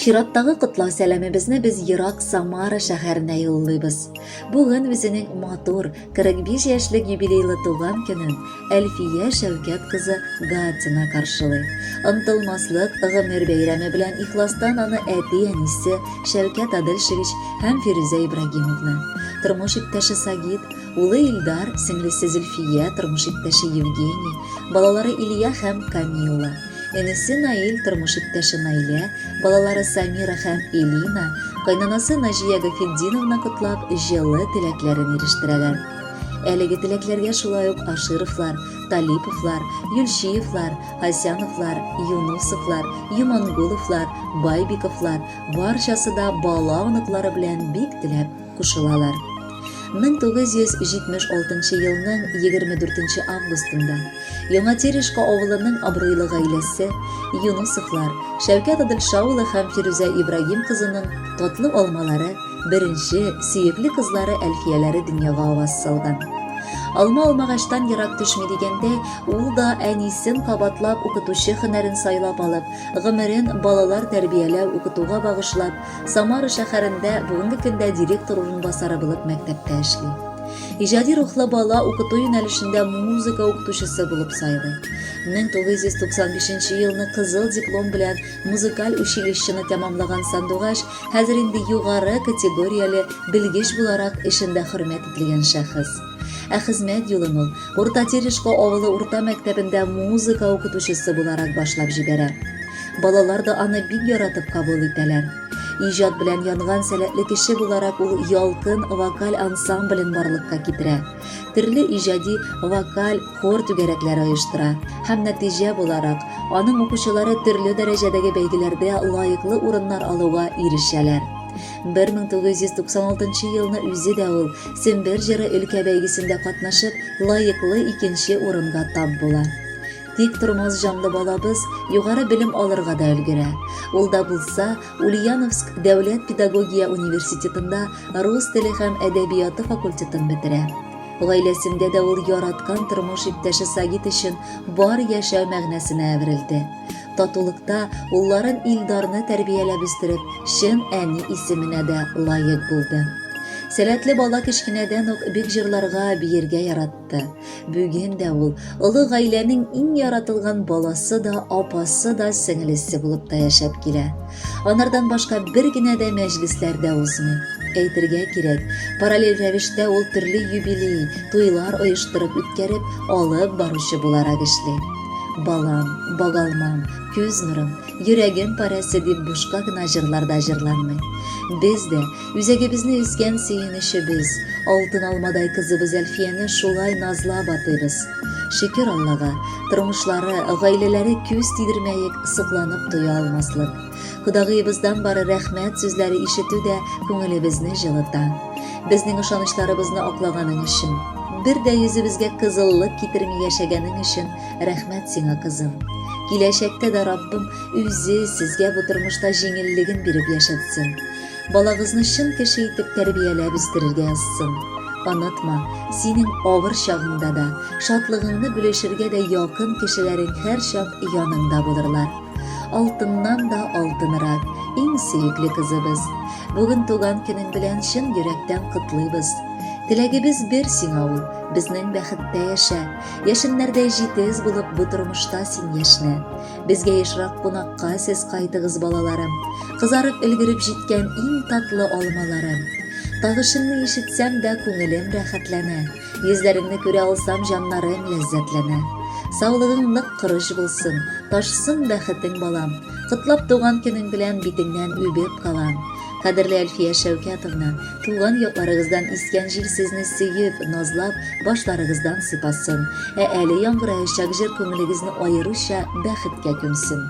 Чираттагы котлау сәламебезне без ерак Самара шәһәренә юллыйбыз. Бүген үзенең матур 45 яшьлек юбилейлы туган көнен Әлфия Шәүкәт кызы Гатина каршылый. Онтылмаслык гомер бәйрәме белән ихластан аны әти-әнисе Шәүкәт Адельшевич һәм Фирүзә Ибрагимовна, тормыш иптәше Сагит, улы Илдар, сеңлесе Зөлфия, тормыш иптәше Евгений, балалары Илья һәм Камилла, Энесе Наил, тормыш иптәше Наилә, балалары Самира һәм Элина, кайнанасы Наҗия Гафетдиновна котлап, җылы теләкләрен ирештерәләр. Әлеге теләкләргә шулай ук Ашировлар, Талиповлар, Юлчиевлар, Хасяновлар, Юнусовлар, Юмангуловлар, Байбиковлар, барчасы да бала-оныклары белән бик теләп кушылалар. 1976 елның 24 августында Яңа Терешка авылының абруйлы гаиләсе Юнусовлар, Шәүкәт Адылша улы һәм Фирүзә Ибрагим кызының татлы алмалары, беренче, сөекле кызлары Әлфияләре дөньяга аваз салган. Алма алмагачтан ерак төшми дигәндәй, ул да әнисен кабатлап укытучы һөнәрен сайлап алып, гомерен балалар тәрбияләү, укытуга багышлап, Самара шәһәрендә бүгенге көндә директор урынбасары булып мәктәптә эшли. Иҗади рухлы бала укыту юнәлешендә музыка укытучысы булып сайлый. 1995 елны кызыл диплом белән музыкаль училищены тәмамлаган Сандугач хәзер инде югары категорияле белгеч буларак эшендә хөрмәт ителгән шәхес. Ә хезмәт юлын ул Урта Терешко авылы урта мәктәбендә музыка укытучысы буларак башлап җибәрә. Балалар да аны бик яратып кабул итәләр. Иҗат белән янган сәләтле кеше буларак ул Ялкын вокаль ансамблен барлыкка китерә. Төрле иҗади вокаль, хор түгәрәкләре оештыра һәм нәтиҗә буларак, аның укучылары төрле дәрәҗәдәге бәйгеләрдә лаеклы урыннар алуга ирешәләр. 1996 елны үзе дә ул Сембер җыры өлкә бәйгесендә катнашып, лаеклы икенче урынга тап була. Тик тормаз җанлы балабыз югары белем алырга да өлгерә. Ул да булса, Ульяновск дәүләт педагогия университетында рус теле һәм әдәбияты факультетын бетерә. Гаиләсендә дә ул яраткан тормыш иптәше Сагит өчен бар яшәү мәгънәсенә әверелде. Татулыкта улларын Илдарны тәрбияләп үстереп, чын әни исеменә дә лаек булды. Сәләтле бала кечкенәдән үк бик җырларга, биергә яратты. Бүген дә ул олы гаиләнең иң яратылган баласы да, апасы да, сеңлесе булып та яшәп килә. Анардан башка бер генә дә мәҗлесләр дә узмый. Әйтергә кирәк, параллель рәвештә ул төрле юбилей, туйлар оештырып үткәреп, алып баручы буларак эшли. Балам, багалмам, күз нурым, йөрәгем парәсе дип бушка гына җырларда җырланмый. Без дә, үзәгебезне өзгән сөенечебез, алтын алмадай кызыбыз Әлфияне шулай назлап атыйбыз. Шөкер Аллага, тормышлары, гаиләләре күз тидермәек, сокланып туя алмаслык. Кодагыебыздан бары рәхмәт сүзләре ишетү дә күңелебезне җылыта. Безнең ышанычларыбызны аклаганың өчен, бер дә йөзебезгә кызыллык китерми яшәгәнең өчен рәхмәт сиңа, кызым. Киләчәктә дә Раббым үзе сезгә бу тормышта җиңеллеген биреп яшәтсен. Балагызны чын кеше итеп тәрбияләп үстерергә язсын. Онытма, синең авыр чагыңда да, шатлыгыңны бүлешергә дә якын кешеләрең һәрчак яныңда булырлар. Алтыннан да алтынрак, иң сөекле кызыбыз. Бүген туган көнең белән чын йөрәктән котлыйбыз. Теләгебез бер сиңа ул, безнең бәхеттә яшә. Яшеннәрдәй җитез булып бу тормышта син яшьнә. Безгә ешрак кунакка сез кайтыгыз, балаларым. Кызарып өлгереп җиткән иң татлы алмаларым. Тавышыңны ишетсәм дә күңелем рәхәтләнә. Йөзләреңне күрә алсам җаннарым ләззәтләнә. Саулыгың нык корыч булсын, ташсын бәхетең, балам. Котлап туган көнең белән битеңнән үбеп калам. Кадерле Әлфия Шәүкәтовна, туган якларыгыздан искән җил сезне сөеп, назлап, башларыгыздан сыйпасын. Ә әле яңгыраячак җыр күңелегезне аеруча бәхеткә күмсен.